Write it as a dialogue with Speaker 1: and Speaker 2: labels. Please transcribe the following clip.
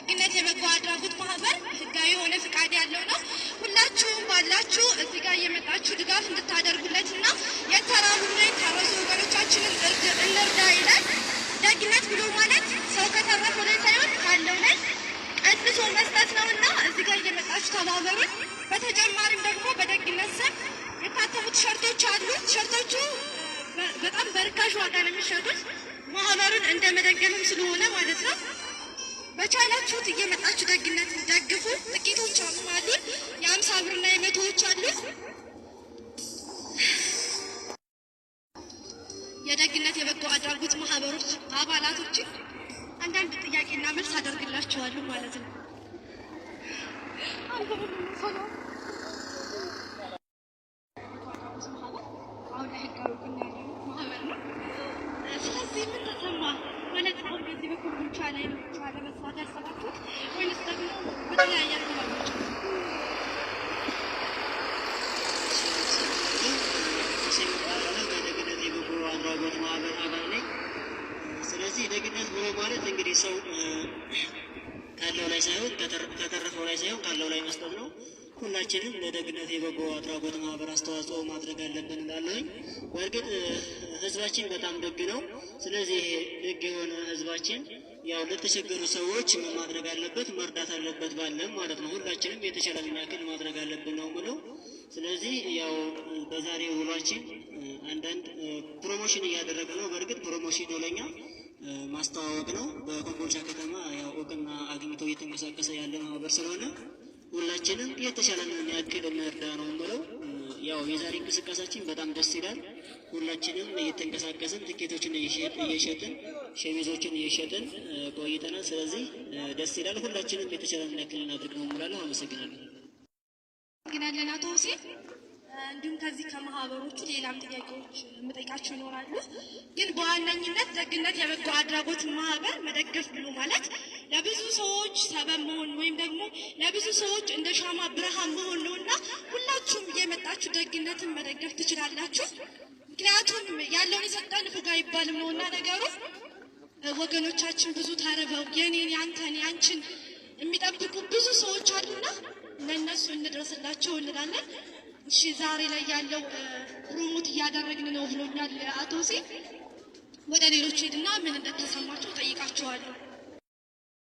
Speaker 1: ደግነት የበጎ አድራጎት ማህበር ህጋዊ የሆነ ፍቃድ ያለው ነው። ሁላችሁም ባላችሁ እዚህ ጋር እየመጣችሁ ድጋፍ እንድታደርጉለት እና የተራቡና የታረዙ ወገኖቻችንን እንርዳ ይላል። ደግነት ብሎ ማለት ሰው ከተረፈው ላይ ሳይሆን ካለው ላይ ቀንሶ መስጠት ነው እና እዚህ ጋር እየመጣችሁ ተባበሩን። በተጨማሪም ደግሞ በደግነት ስም የታተሙ ቲሸርቶች አሉ። ቲሸርቶቹ በጣም በርካሽ ዋጋ ነው የሚሸጡት። ማህበሩን እንደ መደገፍም ስለሆነ ማለት ነው። በቻላችሁት እየመጣችሁ ደግነትን ደግፉ። ጥቂቶች አሉን፣ የ50 ብርና የ100ዎች አሉ። የደግነት የበጎ አድራጎት ማህበሮች አባላቶችን አንዳንድ ጥያቄና መልስ አደርግላችኋለሁ ማለት ነው። አሁን ላይ ህጋዊ እውቅና ያለው ማህበር ነው። ስለዚህ ምን ተሰማ ማለት አሁን በዚህ በኮምቦልቻ ላይ ነው ብቻ ለመስራት ያሰባችሁት ወይንስ ደግሞ በተለያየ አካባቢዎች?
Speaker 2: በደግነት የበጎ አድራጎት ማህበር አባል ነኝ። ስለዚህ ደግነት ብሎ ማለት እንግዲህ ሰው ካለው ላይ ሳይሆን ከተረፈው ላይ ሳይሆን ካለው ላይ መስጠት ነው። ሁላችንም ለደግነት የበጎ አድራጎት ማህበር አስተዋጽኦ ማድረግ አለብን እላለሁኝ። በእርግጥ ህዝባችን በጣም ደግ ነው። ስለዚህ ደግ የሆነ ህዝባችን ያው ለተቸገሩ ሰዎች ምን ማድረግ አለበት? መርዳት አለበት ባለም ማለት ነው። ሁላችንም የተቻለንን ያክል ማድረግ አለብን ነው የምለው። ስለዚህ ያው በዛሬው ውሏችን አንዳንድ promotion እያደረገ ነው። በእርግጥ promotion ነው ለኛ ማስተዋወቅ ነው። በኮምቦልቻ ከተማ ያው እውቅና አግኝቶ እየተንቀሳቀሰ ያለ ማህበር ስለሆነ ሁላችንም የተቻለንን ያክል እንርዳ ነው የምለው። ያው የዛሬ እንቅስቃሴያችን በጣም ደስ ይላል። ሁላችንም እየተንቀሳቀስን ትኬቶችን እየሸጥን ሸሚዞችን እየሸጥን ቆይተናል። ስለዚህ ደስ ይላል። ሁላችንም የተቻለንን ያክል እናድርግ ነው የምላለሁ። አመሰግናለሁ።
Speaker 1: አመሰግናለን አቶ ሁሴን። እንዲሁም ከዚህ ከማህበሮቹ ሌላም ጥያቄዎች የምጠይቃቸው ይኖራሉ። ግን በዋነኝነት ደግነት የበጎ አድራጎት ማህበር መደገፍ ብሎ ማለት ለብዙ ሰዎች ሰበብ መሆን ወይም ደግሞ ለብዙ ሰዎች እንደ ሻማ ብርሃን መሆን ነው እና ሁላችሁም እየመጣችሁ ደግነትን መደገፍ ትችላላችሁ። ምክንያቱም ያለውን የሰጠን ንፉግ አይባልም ነው እና ነገሩ ወገኖቻችን ብዙ ተርበው የኔን ያንተን ያንችን የሚጠብቁ ብዙ ሰዎች አሉና ለእነሱ እንድረስላቸው እንላለን። እሺ፣ ዛሬ ላይ ያለው promote እያደረግን ነው ብሎኛል አቶ ሁሴን። ወደ ሌሎች ሄድና ምን እንደተሰማቸው ጠይቃቸዋለሁ።